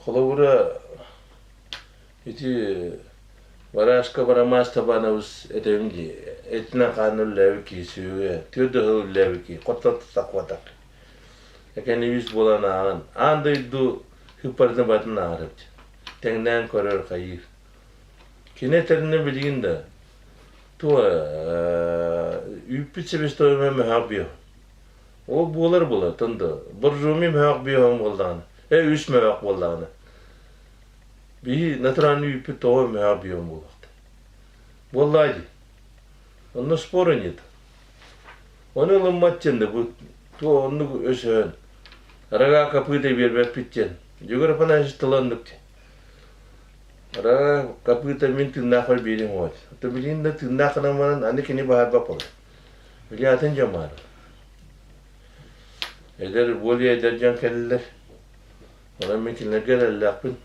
Холобура, ити Барашка Барамаас Табанович этэбин дии, этинэн-хаанынан үлэлээбит киһи сүөгэ, түөрт да сыл үлэлээбит киһи, хотон тахпатах. Экэнибиис буолан ааҕан, аан дойду сыыппаратын барытын ааҕар эбит. Тэҥнээн көрөр хайыыр. Кини этэринэн билигин да туо үүппүт себестоимоһа мөһөөх био. Ол буолар буолар, тонда. Боржоми мөһөөх биоһон буоллаҕына, э үс мөһөөх буоллаҕына. Биһи натуральный үүппүт тоҕо мөһөөх биоһон буолуохта. Буоллаа дии. Онно спора нет. Ону ылыммат диэн да бу туох оннук өсөһөн рога копыта биэрбэппит диэн. Егор Афанасьевич тыла оннук диэн. Рога копыта мин тыыннаахпар биэриҥ уот. То билигин да тыыннаах гынан баран аны кини баһарбат буолар. Били атын дьон баар. Эдэр более эдэр дьон кэллилэр. Онон мин кинилэргэ эрэллээхпин.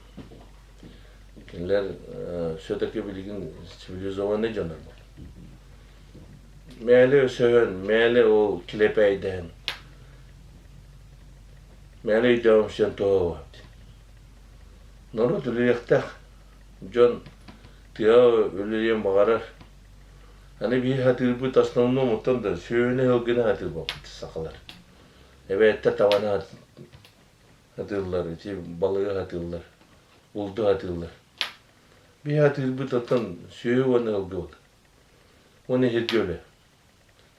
Кинилэр все-таки билигин цивилизованный дьоннор буолар. Мээлэ өсөһөн, мээлэ ол килэпээйдэһэн, мээлэ өйдөөҕүмсүйэн туһалаабат. Норуот үлэлиэхтээх, дьон тыаҕа үлэлиэн баҕарар. Аны биһи сатыырбыт основном оттон да сүөһүнү сылгыны сатыырбаппыт сахалар. Эбээттэр табаны сатыыллар, ити балыгы сатыыллар, булду сатыыллар. Биһи сатыырбыт оттон сүөһү уонна сылгы буолар. Уонна иһирдьэ үлэ.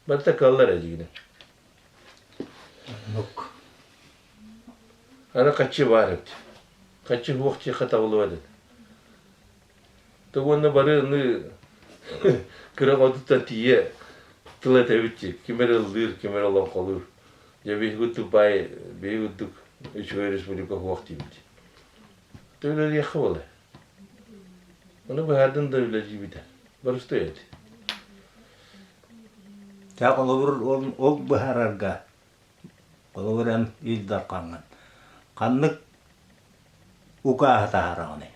Барыта кыаллар эдьиигинэн. Оннук. Аны хаччы баар эбит. Хаччы суох диэххэ табыллыбат этэ. То уонна бары аны кыра хотуттан тиийэ тыл этэбит дии. Ким эрэ ыллыыр, ким эрэ олоҥхолуур. Дьэ биһиги курдук баай, биһиги курдук үчүгэй республика суох диибит. То үлэлиэххэ буолар. Ону быһаардын да үлэлиибит. Боростуой эти. Чэ, холобур, ол, ол быһаарарга, холобур, эн Ил Дархаҥҥын ханнык укааһы таһаараҕыный?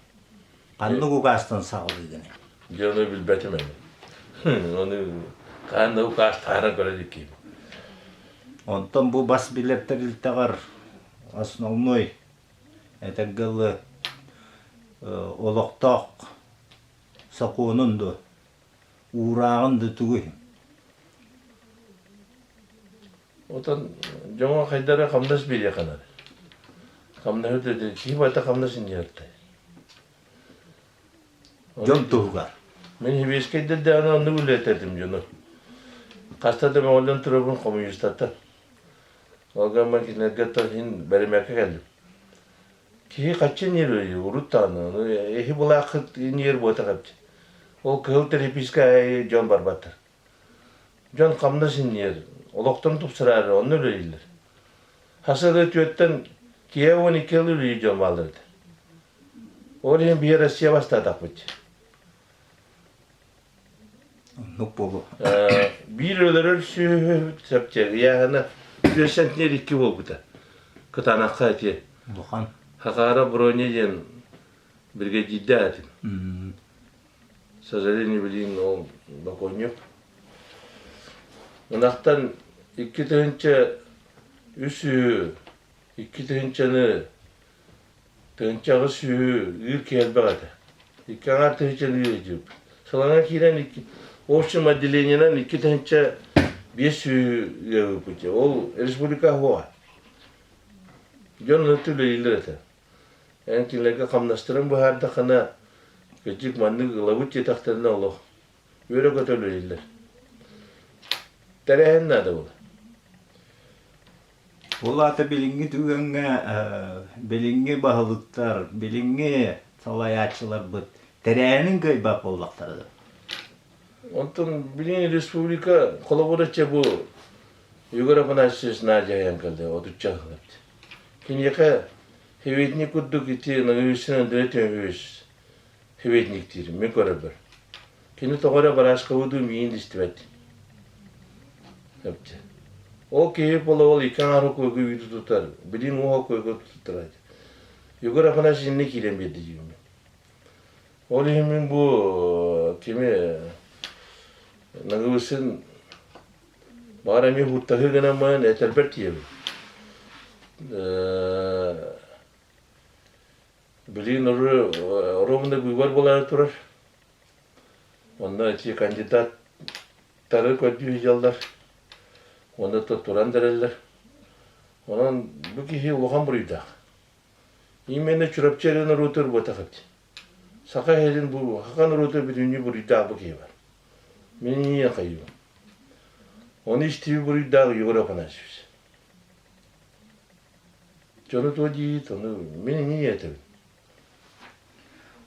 Ханнык укаастан саҕалыыгыный? Дьэ, ону билбэтим эми. Ону хаһан да укаас таһааран көрө илик Онтон бу бас билэр тэрилтэҕэр основной этэргэ дылы олохтоох сокуонун дуо, уурааҕын да тугуй? Отон дьоҥҥо хайдара хамнас биэриэххэ наада. Хамнаһы да киһи барыта хамнас инньиэртэй. Дьон туһугар. Мин хибиэскэйдэрдээҕинэ оннук үлэлэтэрдим дьону. Хаста да мөҕүллэн турабын хомуньуустартан. Ол гынан кинилэргэ иһин бэримэккэ кэллим. Киһи хаччы ньиэр урут даҕаны, ону эһи былааххыт ньиэр буотах эбит. Ол кыһыл тэрэпиискэ аайы дьон барбаттар. Дьон хамнас инниэр, олохторун тупсараары онно үлэлииллэр. Хас эрэ түөттэн киһи 12 ыл үлэлиир дьон бааллар этэ. Ол иһин биһи Россия бастаатахпыт. Оннук буолуо. Биир өлөрөр сүөһү сөпчэ ыйааһына түөрт сантиметр икки буолбута. Кытаанахха ити. Улахан. Хахаара Броня диэн биригэдьиирдээх этим. К сожалению, билигин ол бокуонньук. Ынахтан 2003 үһү, икки тыһыынчаны Тыһыынчаҕа сүөһү ыыр киһи элбэх этэ. Икки аҥаар тыһыынчаны ыыр этибит. Сылаҥа киирэн икки, в общем отделениенан 2500 ыабыппыт. Ол республика суоҕа. Дьон ынырты үлэлииллэр этэ. Эн кинилэргэ хамнастарын быһаардаххына, кырдьык маннык ылабыт диэтэхтэринэ олох үөрэ-көтө үлэлииллэр. Тэрээһин наада буолар. Ол аата билиҥҥи түгэҥҥэ билиҥҥи баһылыктар, билиҥҥи салайааччыларбыт тэрээһинин кыайбат буоллахтара дуо? Онтон билиҥҥи республика холобура чэ бу Егор Афанасьевич Надя кэллэ отучча сыл эбит. Киниэхэ советник курдук ити Ноговицын Андрей Тимофеевич советниктиир мин көрөрбөр. Кини тоҕо эрэ Барашковы дуу миигин истибэт. Эбит. Ол киһи половол икки аҥаар койго үүтү тутар, билин уоһа койго туттарар. Егор Афанасьевич иннэ киирэн биэрдэ диибин. Ол иһин мин бу кими Наговицын баҕар эмиэ һууттаһыы гынан баран этэрбэр тиийэбин. Билигин оруобуна быыбар буолаары турар. Онно ити кандидаттары көрдүү сылдьаллар. Онно туран эрэллэр. Онон бу киһи улахан буруйдаах. Именно Чурапчы эрэ норуотугар буотах эбит. Саха иһэрин бу саха норуотугар бүтүннүү буруйдаах бу киһи бар. Мин ийэ хайыыбын. Ону истиби буруйдаах Егор Афанасьевич. Дьону туо диит, ону мин ийэ этэбин.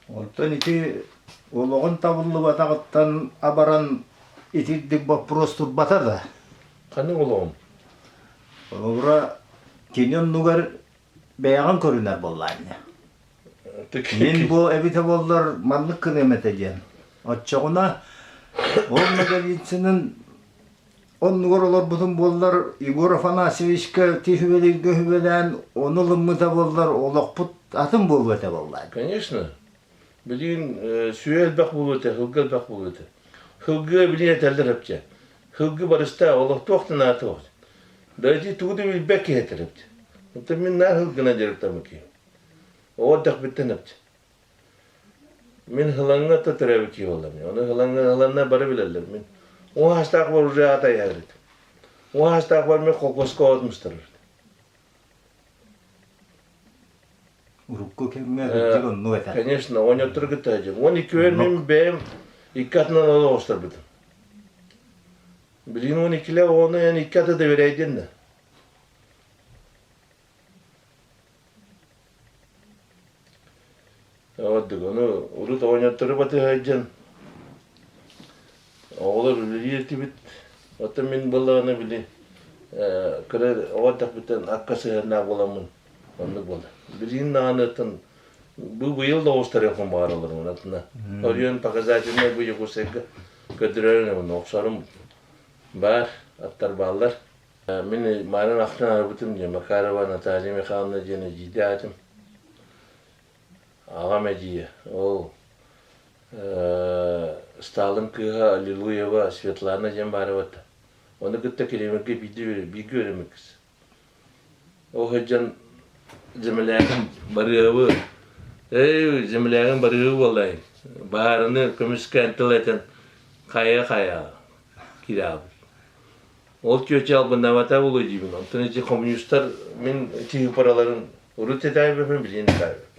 Онтон ити олоҕун табыллыбатаҕыттан абаран итирдик боппуруос турбата да? Ханнык олоҕум? Холобура, кини оннугар бэйэҕин көрүнэр буоллаанньа. Мин бу эбитэ буоллар маннык гыныам этэ диэн. Оччоҕуна ол Ноговицынын оннугар олорбутум буоллар Егор Афанасьевичка тиһүбэлииргэ үһүбэлээн ону ылыммыта буоллар олохпут атын буолуо этэ буоллаа. Конечно. Билигин сүө элбэх буолуо этэ, сылгы элбэх буолуо этэ. Сылгы билигин этэллэр эпчэ. Сылгы барыста олохтуох да наата суох. Да ити тугу да билбэт киһи этэр эбит. Оттон мин наар сылгынан дьарыктаммыт киһи. Оҕо эрдэхпиттэн эбит. Мин Һылаҥҥа да төрөөбүт киһи буоллам. Ону Һылаҥҥа Һыланна бары билэллэр. Мин уон саастаах бар уже аат айар эбит. Уон саастаах бар мин холкуоска от мустар эбит. Урукку кэмҥэ кырдьык оннук этэ. Конечно, оҕонньоттору кытта сылдьым. 12 мин бэйэм икки атынан ону оҕустарбытым. Билигин 12-лээх оҕону эн икки аты да бэрэйдин да. Ордук ону урут оҕонньоттору батыһа сылдьан оҕолор үлэлиир этибит. Оттон мин буоллаҕына били кыра оҕо эрдэхпиттэн акка сыһыаннаах буоламмын оннук буолла. Билигин даҕаны оттон бу быйыл да оҕустарыахпын баҕараллар атына. Оройуон показательнай бу Якутскайга көрдөрөр охсорум баар, аттар бааллар. Мин маанан ахтан арбытым диэн Макарова Наталья Михайловна диэн эдьиийдээх этим. Аҕам эдьиийэ. Ол Сталин кыыһа Аллилуева Светлана диэн баара эбит. Ону кытта Кремльгэ биирдэ бииргэ үөрэммит кыыс. Ол сылдьан землягын барыабы, эй, землягын барыабы буоллай, баарыны көмүскээн тыл этэн хайа-хайа киирээбит. Ол чүөчэ албыннаабата буолуо диибин. Онтон ити хомуньуустар мин тыыпараларын урут этээбэппин, билигин этээбэппин.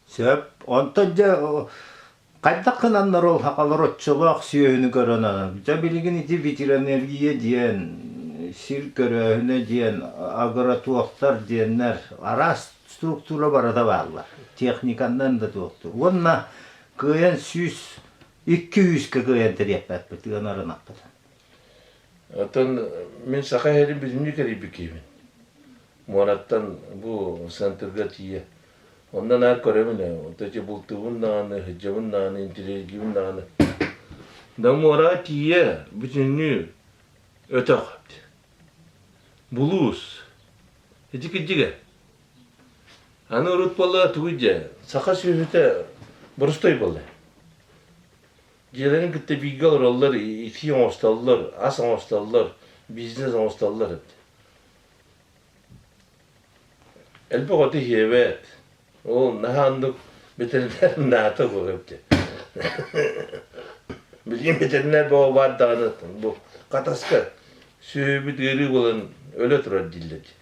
Сөп. Онтон дьэ хайдах гынаннар ол сахалар оччолоох сүөһүнү көрөн анан. Дьэ билигин ити ветеринария диэн, сир көрөөһүнэ диэн, агротуохтар диэннэр араас структура барыта бааллар. Техниканнан да туохтур. Уонна кыайан 102 күүскэ кыайан тэриэппэппит, ыанарынаппыт. Оттон мин саха иһэрин бүтүннүү кэрийбит киһибин. Муораттан бу центрга тиийэ. Онно наар көрөбүн ээ. Онто ити бултуубун даҕаны, сылдьабын даҕаны, интириэһиргиибин даҕаны. Да муораҕа тиийэ бүтүннүү өтөх. Булуус. Ити кирдьигэ. Аны урут буолла тугуй дьэ, саха сүөһүтэ борустой буолла. Дьиэлэрин кытта бииргэ олороллор, итии оҥостоллор, ас оҥостоллор, бизнес оҥостоллор эбит. Элбэх оту иһиэбэт. Ол наһаа оннук ветеринар наата буолар эбит. Билигин ветеринар бөҕө баар даҕаны бу хатаска сүөһүбүт ыарыы буолан өлө турар дииллэр дии.